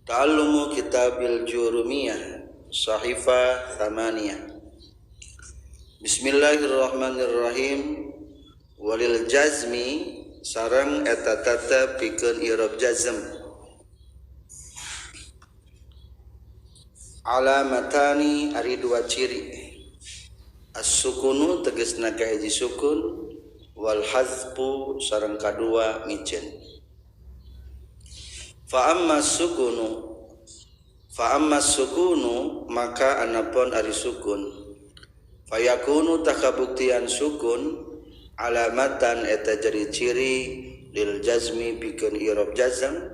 Ta'allumu kitabil jurumiyah Sahifah Thamaniyah. Bismillahirrahmanirrahim. Walil jazmi sareng eta tetep pikeun i'rab jazm. Alamatani ari dua ciri. As-sukunu tegasna kahiji sukun wal hazfu sareng kadua miceun. Fa amma sukunu maka anapun ari sukun fayakunu takabuktian sukun alamatan eta jadi ciri lil jazmi pikeun i'rab jazm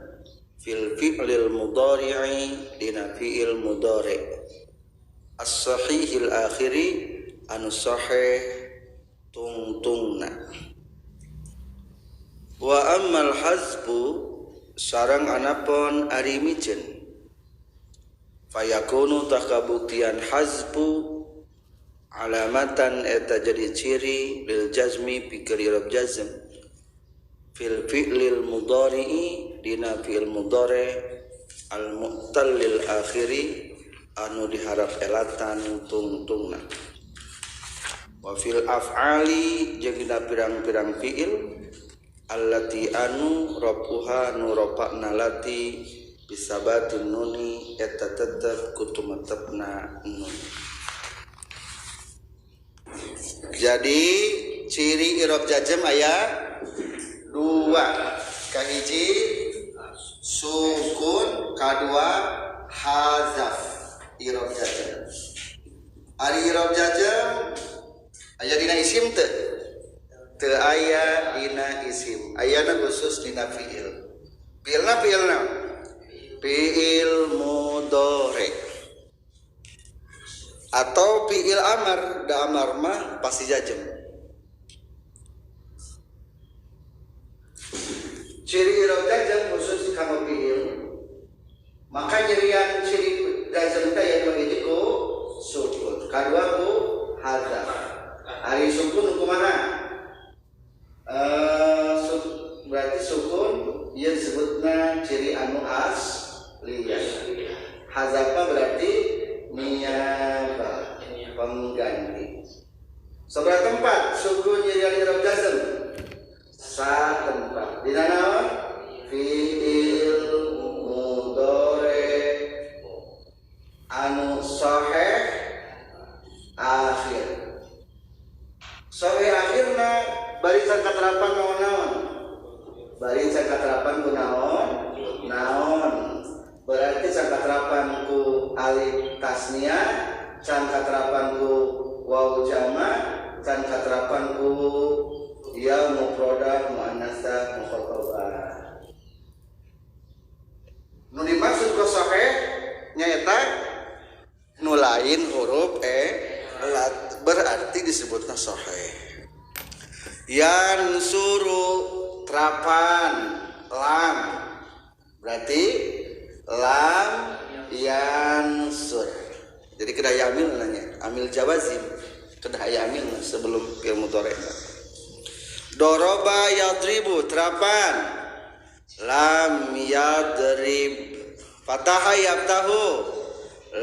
fil fi'lil mudhari'i dina fi'il mudhari' as-sahihil akhiri anu sahih tungtungna. Wa ammal hazbu sareng anapun ari miceun fayakunu takabuktian hazbu alamatan eta jadi ciri lil jazmi pikeun i'rab jazm fil fi'lil mudhari'i dina fi'il mudhari' al mu'tallil akhiri anu diharap elatan tungtungna. Wa fil af'ali jeung dina pirang-pirang fi'il allati anu rapuha nu ropakna lati bisabatin nuni eta tetep kutumetepna nun. Jadi ciri i'rab jazm aya dua, kahiji sukun, kadua hazaf i'rab jazm. Ari i'rab jazm aya dina isim teu? Teu aya dina isim, ayana khusus dina fiil. Fiilna fiil naon? Fiil mudhari atau fiil amar. Da amar mah pasti jazm. Ciri i'rab jazm khusus kanggo fiil, maka nyerian ciri jazm teh aya dua hiji ku sukun, kadua ku hazaf. Ari sukun kumaha? Berarti sukun ieu disebutna ciri anu asliyah. Hazafna berarti niyabah, pengganti. Sabaraha tempat sukun nyerian i'rab jazm? Sa tempat. Dina naon? Fi'il mudhari anu sahih akhir. Sahih akhirna barisan katerapan naon-naon? Barisan katerapan ku naon? Naon. Berarti sangkaterapan ku alif tasniah, sangkaterapan ku waw jama, sangkaterapan ku ya mufradah muannatsa mukhatabah. Nu dimaksud ku sahih nyaeta nu lain huruf lat, berarti disebutna sahih. Yansuru terapan lam, berarti lam yansur. Jadi kedah amil nanya, amil jawazim, kedah amil sebelum fi'il mudhari. Doroba yadribu terapan lam yadrib. Fataha yaftahu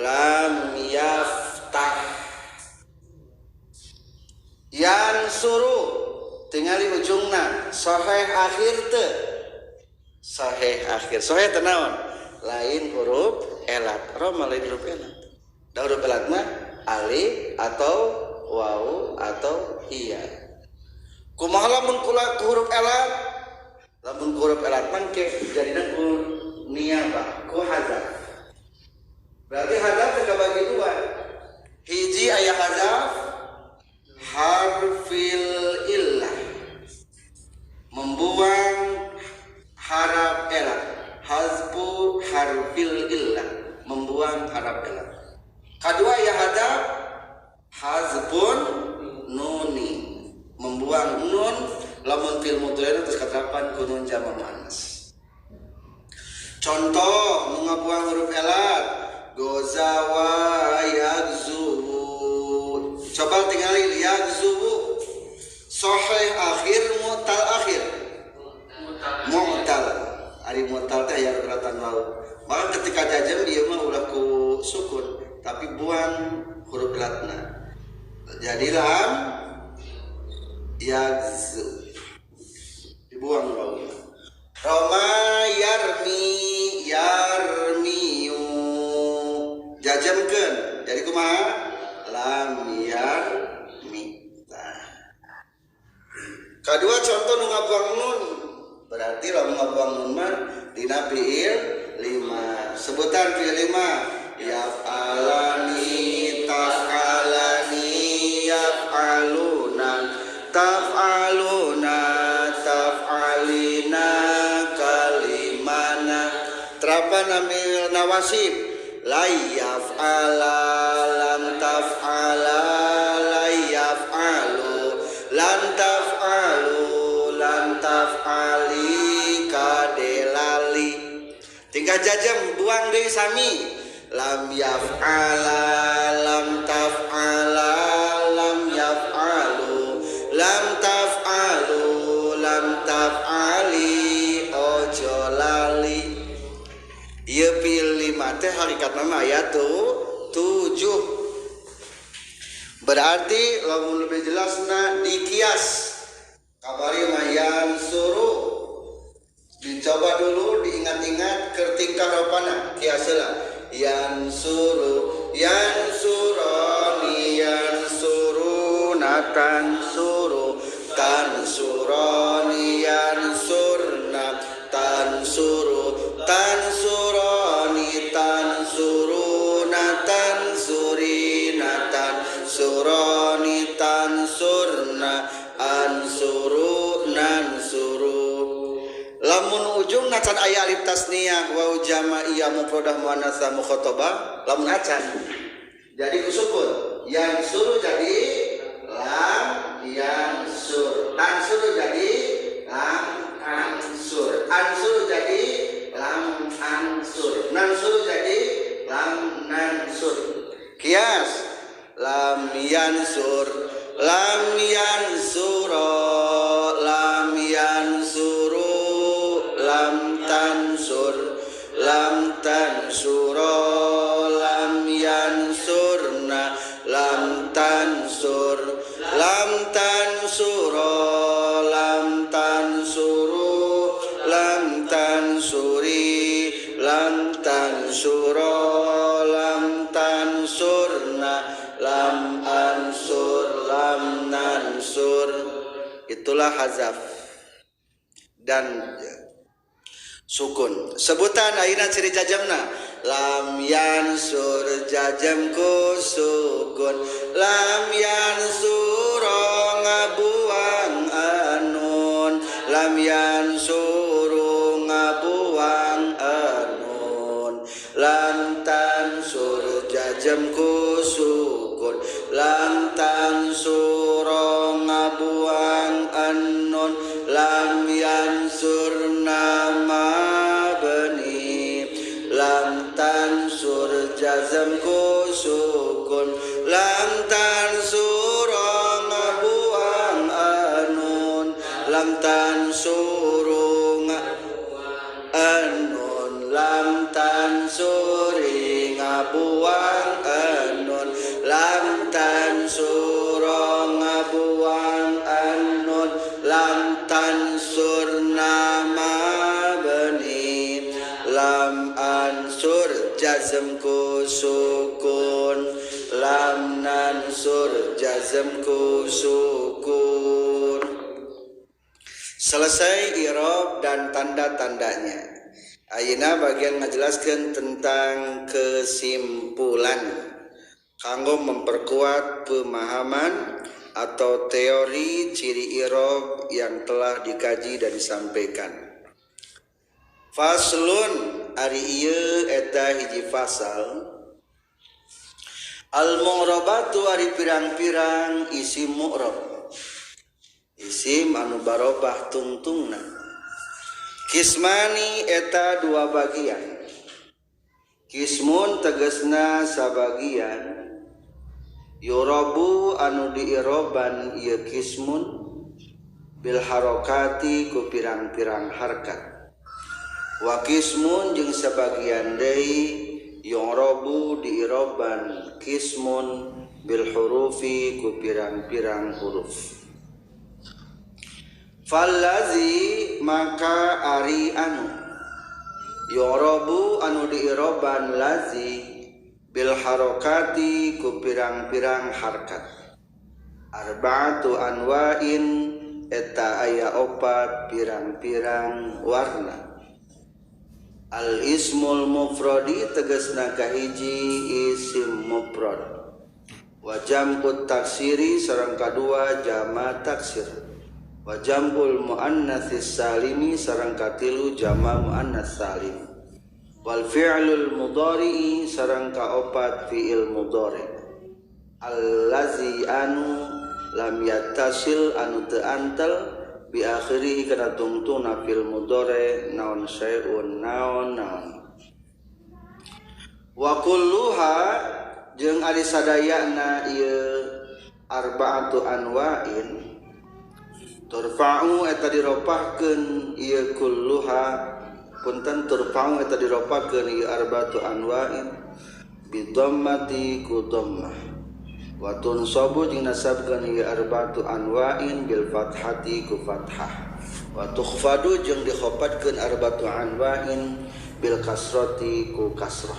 lam yaftah. Yansuru tingali ujungna sahih akhir teu? Sahih akhir. Sahih teh naon? Lain huruf elat. Roma lain huruf elat. Da huruf elat mah alif atau waw atau iya. Kumaha lamun kula huruf elat? Lamun huruf elat mah ke jadina ku niyabah, ku hazaf. Berarti hazaf teh kabagi dua. Hiji aya hazaf harfil illah, membuang haraf elat. Hazfu harfil illah, membuang haraf elat. Kedua ya hadaf hazfun nuni, membuang nun lamun fil mudhari terus katerapan ku nun jama muannas. Contoh nu ngabuang huruf elat, gozawa yagzu. Coba tingali yagzu sahih akhir mu'tal akhir. Mu'tal. Ari mu'tal teh aya uratan waw. Maka ketika jajam ieu mah ulah ku sukun, tapi buang huruf ilatna. Jadi lam yagzu dibuang wawna. Roma yarmi yarmiu jajamkeun. Jadi kumaha? Lam yarmi. Tah. Kadua contoh nu ngabuang nun. Berarti lamun ngabuang nun mah dina fiil 5. Sebutan fiil 5. Yaf'alani taf'alani yaf'aluna taf'aluna taf'alina kalimana. Terapan amil nawasib la yaf'ala lam taf'ala la yaf'alu lam taf'alu lam taf'ali kadelali. Tinggal jajam buang deui sami lam yaf'ala lam taf'ala lam yaf'alu lam taf'alu lam taf'ali ojo lali. Ieu fiil 5 teh hakikatna mah aya 7. Berarti lamun lebih jelasna dikias kabari mah yansuru. Dicoba dulu diingat-ingat keur tingkah ropana kias heula. Yansuru yansurani yansuruna tansuru tansurani yansurna tansuru tansurani tansuruna tansurina tansurani tansurna ansuru nansuru. Lamun ujung acan aya alif tasniyah waw jamaiyah mufradah muannatsa mukhatabah lamun acan jadi kusukun yang suruh jadi lam yang sur, tansur jadi lam ansur, ansur jadi lam ansur, nansur jadi lam nansur. Kias lam yansur lam yansuro lam yansuru lam tansur lam tansuro lam yansurna lam tansur lam tansuro lam tansuru lam tansuri lam tansuro lam tansurna lam ansur lam nansur. Itulah hazaf dan sukun. Sebutan ayeuna ciri jajamna lam yansur jajam ku sukun lam yansuro ngabuang anun lam yansuru ngabuang anun lam tansur jajam ku sukun lam tansuro ngabuang anun lam yansur nama beni lam tansur jazam ku sukun lam tansuro ngabuang anun lam tansuru anun lam tansuri ngabuang anun lam tansuro ngabuang anun lam tansur nama beni lam ansur jazm ku sukun lam nansur jazm ku sukun. Selesai i'rab dan tanda-tandanya. Ayeuna bagian ngajelaskeun tentang kesimpulan kanggo memperkuat pemahaman atau teori ciri i'rab yang telah dikaji dan disampaikan. Faslun ari ieu eta hiji fasal. Al mu'rabatu ari pirang-pirang isim mu'rab. Isim anu barobah tungtungna. Kismani eta dua bagian. Kismun tegesna sabagian. Yurabu anu diiroban ieu kismun bil harokati ku pirang-pirang harkat. Wa qismun jeung sabagian deui yu'rabu diiroban qismun bil hurufi ku pirang-pirang huruf. Fallazi maka ari anu yu'rabu anu diiroban lazi bil harokati ku pirang-pirang harkat arba'atu anwa'in eta aya opat pirang-pirang warna. Al ismul mufradi tegasna kahiji isim mufrad wa jam'ut taksiri sareng kadua jama taksir wa jam'ul muannatsis salimi sareng katilu jama muannats salim wal fi'lul mudhari'i sareng kaopat fi'il mudhari allazi anu lam yattasil anu teu antel bi akhirihi kana tungtungna fil mudhari naon syai'un naon naon. Wa kulluha jeung ari sadayana ieu arba'atu anwa'in turfa'u eta diropahkeun ieu kulluha punten turfa'u eta diropahkeun ieu arba'atu anwa'in bi dhammati ku dhammah wa tunsabu jeung nasabkeun ieu arba'atu anwa'in bil fathati ku fathah wa tukhfadu jeung dikhofatkeun arba'atu anwa'in bil kasrati ku kasrah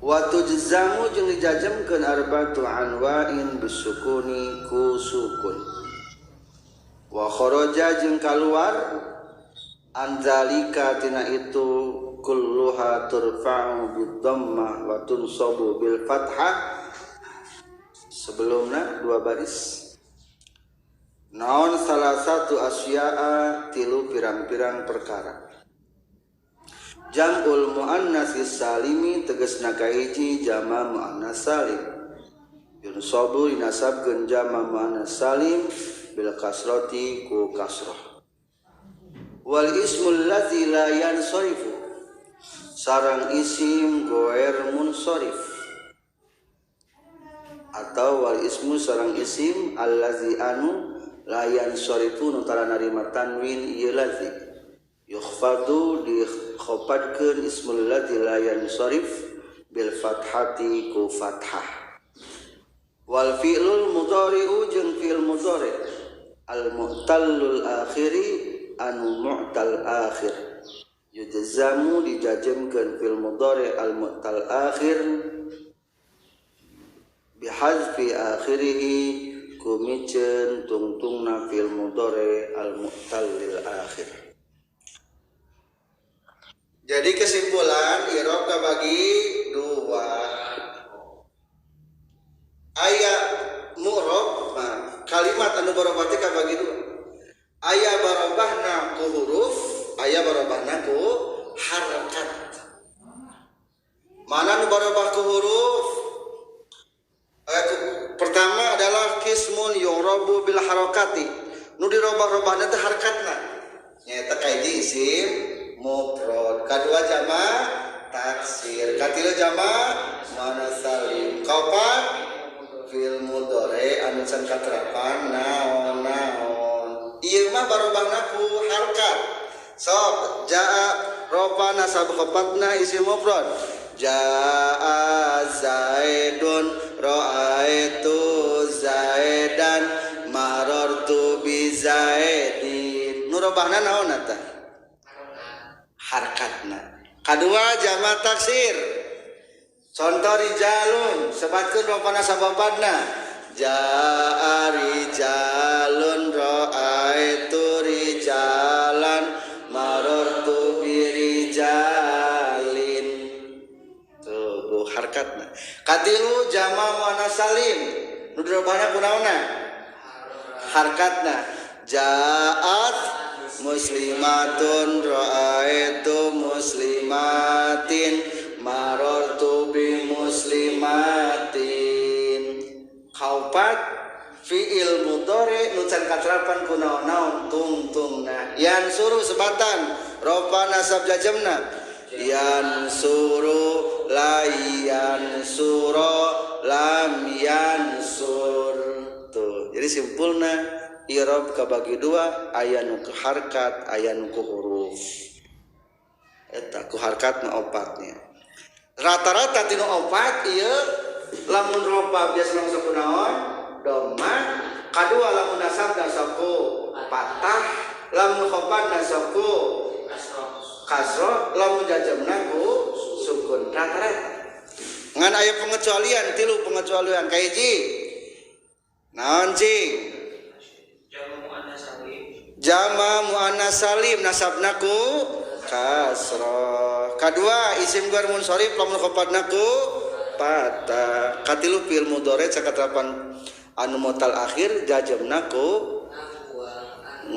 wa tujzamu jeung dijajamkeun arba'atu anwa'in bisukuni ku sukun wa kharaja jeung kaluar anzalika tina itu kulluha turfa'u bid-dhammah wa tunsabu bil fathah. Sebelumna dua baris naon salah satu asya'a tilu pirang-pirang perkara. Jam'ul muannatsis salimi tegasna kahiji jama muannats salim yunsabu dinasabkeun jama muannats salim bil kasrati ku kasrah wal ismul ladzi la yansarifu sareng isim goer munsharif atau wal ismu sareng isim allazi anu la yansarifu nu tara narima tanwin ieu ladzi yukhfadu dikhofatkeun ismul ladzi la yansarif bil fathati ku fathah wal fi'lul mudhari'u jeung fi'il mudhari al mu'tallul akhiri anu mu'tal akhir yujzamu dijajemkeun fil mudhari al mu'tal akhir bihazfi akhirih kumiceun tungtungna fil mudhari al mu'tallil akhir. Jadi kesimpulan i'rab kabagi dua. Aya mu'rab, nah, kalimat anu barobah teh kabagi dua. Aya barobahna ku huruf, aya barobahna ku harakat. Mana nu barobah ku huruf? Pertama adalah kismun yu'rabu bil harakati. Nu dirobah-robahna teh harakatna. Nyaeta kahiji isim mufrad, kadua jama taksir, katilu jama muannats salim, kaopat fil mudhari anu can katerapan naon-naon. Ieu mah barobahna ku harakat. Sok jaa rofa nasab khofatna isim mufrad. Jaa Zaidun ra'aitu Zaidan marartu bi Zaidin. Nu robahna naon eta? Harkatna. Kadua jama taksir. Contoh rijalun sebatkeun rofana sababadna. Jaa rijalun ra'aitu rijalan marartu bi rijalin. Tuh harkatna. Katilu jama muannats salim. Nu dirobahna kunaonna? Harkatna. Jaat muslimatun ra'aitu muslimatin marartu bi muslimatin. Kaopat fi'il mudhari nu can katerapan ku naon-naon tungtungna. Yan suruh sebatan rofa nasab jajamna. Yan suru la yan suro lam yansur. Tuh, jadi simpulna i'rab kabagi dua, aya nu harkat, aya nu huruf. Eta ku harkatna opatnya. Rata-rata tinu opat ieu lamun rofa biasa langsung ku naon? Doma. Kadua lamun nasabna sok ku patah, lamun khofadna sok ku kasroh, lamun jajamna ku sukun. Rata-rata. Ngan aya pengecualian, tilu pengecualian kahiji. Naon cing? Jama muannas salim nasabna ku kasroh. Kadua isim ghair munsharif lamun khofadna ku patah. Katilu fi'il mudhari cakaterapan anu mutal akhir jajamna ku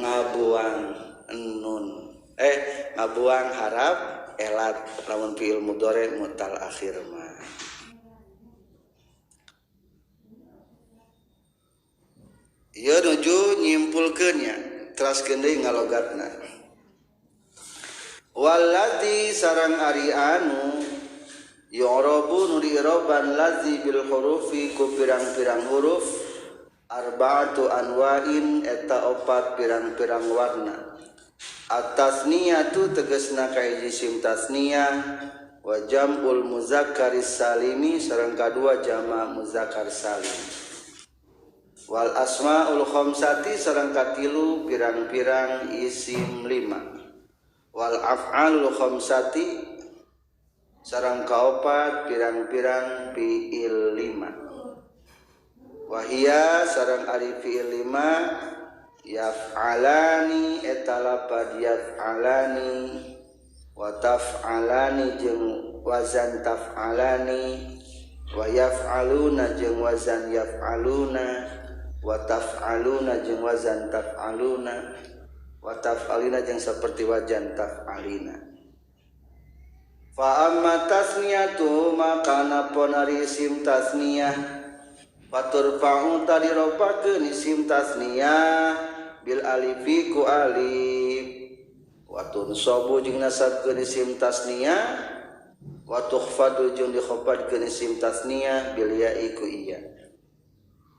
ngabuang nun. Ngabuang harap elat lamun fi'il mudhari mutal akhir mah. Ieu nuju nyimpulkeun nya teraskeun deui ngalogatna. Walladzi sarang ari anu yu'rabu nu di'roban ladzi bil hurufi ku pirang-pirang huruf arba'atu anwa'in eta opat pirang-pirang warna. At-tasniyatu tegasna kahiji sim tasniyah wa jam'ul muzakkaris salimi sareng kadua jama muzakkar salim. Wal asmaul khamsati sareng katilu pirang-pirang isim lima. Wal af'alul khamsati sareng kaopat pirang-pirang fi'il lima. Wahia sareng ari fi'il lima yaf'alani eta lapad yaf'alani wa taf'alani jeung wazan taf'alani wa yaf'aluna jeung wazan yaf'aluna wa taf'aluna jeung wazan taf'aluna wa taf'alina jeung seperti wazan taf'alina. Fa amma tasniyatu maka napon ari isim tasniyah faturfa'u tadiropakeun isim tasniyah bil alifi ku alif wa tunsabu jeung nasabkeun isim tasniyah wa tukhfadu jeung dikhafadkeun isim tasniyah bil ya'i ku iya.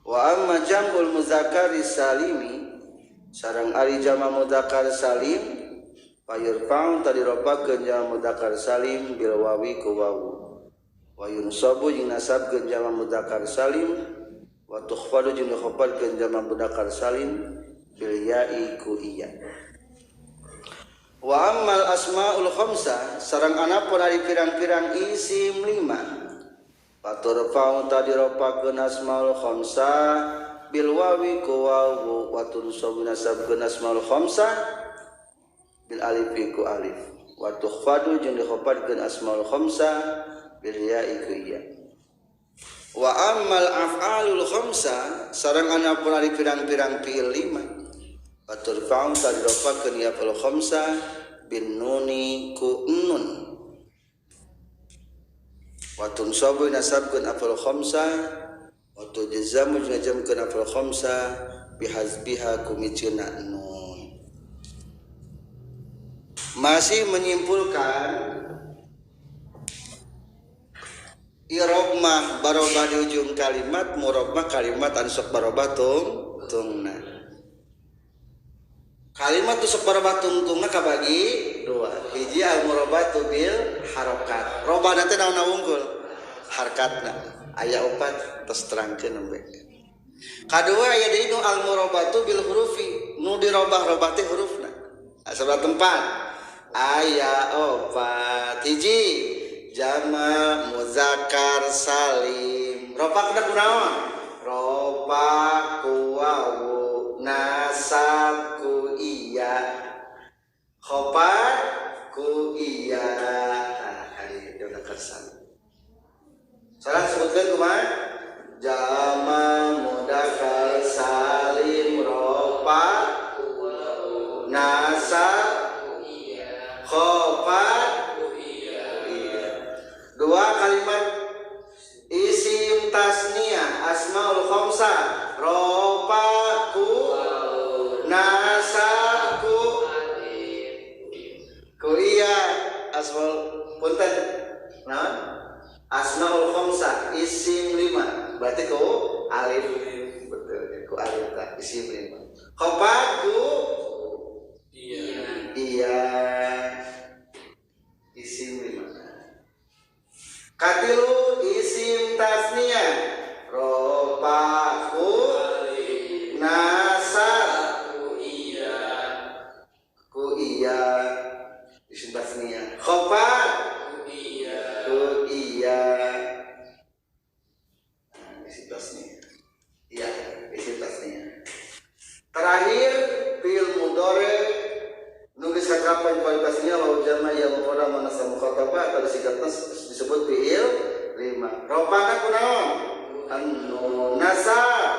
Wa amma jam'ul muzakkari salimi sareng ari jama mudzakkar salim fayurfa'u tadiropakeun jama mudzakkar salim bil wawi ku wawu wa yunsabu jeung nasabkeun jama mudzakkar salim wa tukhfadu jeung dikhafadkeun jama mudzakkar salim bil ya'i ku iya. Wa ammal asmaul khamsah sareng anapun ari pirang-pirang isim lima faturfa'u tadiropakeun asmaul khamsah bil wawi ku wawu wa tunsabu nasabkeun asmaul khamsah bil alifi ku alif wa tukhfadu jeung dikhafadkeun asmaul khamsah bil ya'i ku iya. Wa ammal af'alul khamsah sareng anapun ari pirang-pirang fi'il lima faturfa'u tadiropakeun ya af'al khamsah bin nuni ku nun wa tunsabu nasabkeun af'al khamsah wa tujzamu jeung ngajamkeun af'al khamsah bihazbiha ku miceuna nun. Masih menyimpulkan i'rab mah barobah di ujung kalimat, murab mah kalimat anu sok barobah tungtungna. Kalimat tu sok barobah tungtungna kabagi dua. Hiji al murabatu bil harokat. Robahna teh naon wungkul? Harkatna. Aya opat tos terangkeun nembe. Kadua aya deui nu al murabatu bil hurufi, nu dirobah-robah teh hurufna. Sabaraha tempat? Aya opat. Hiji jama muzakkar salim. Robakna kunaon? Robak ku wawu, nasab ku iya, khofad ku iya. Kali muzakkar salim. Salah sebutkeun kumaha? Jama muzakkar salim robak ku wawu, nasab ku iya, khofad ku iya. Dua kalimat isim tasniyah asmaul khamsah rofaku nasaku ku iya asmaul punten naon asmaul khamsah isim lima berarti ku alif betul ku alif ta isim lima khofaku iya iya Katilu, isim tasniyah, rofa ku nasab ku iya. Ku iya, isim tasniyah. Khofat ku iya. Ku iya. Nah, isim tasniyah iya, isim tasniyah. Terakhir, fi'il mudhari nu geus kakapan kualitasnya, waw jama, ya mufradah, muannats mukhatabah, atau disingkatna disebut fi'il lima. Rofana kunaon? Annun. Nasab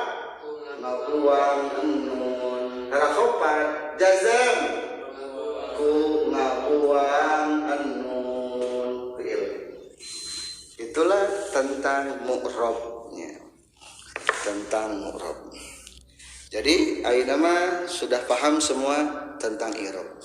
ngabuang ennun. Tara khofat, jazam ku ngabuang ennun, fi'il. Itulah tentang mu'rabnya, tentang mu'rab. Jadi ayeuna mah sudah paham semua tentang i'rab.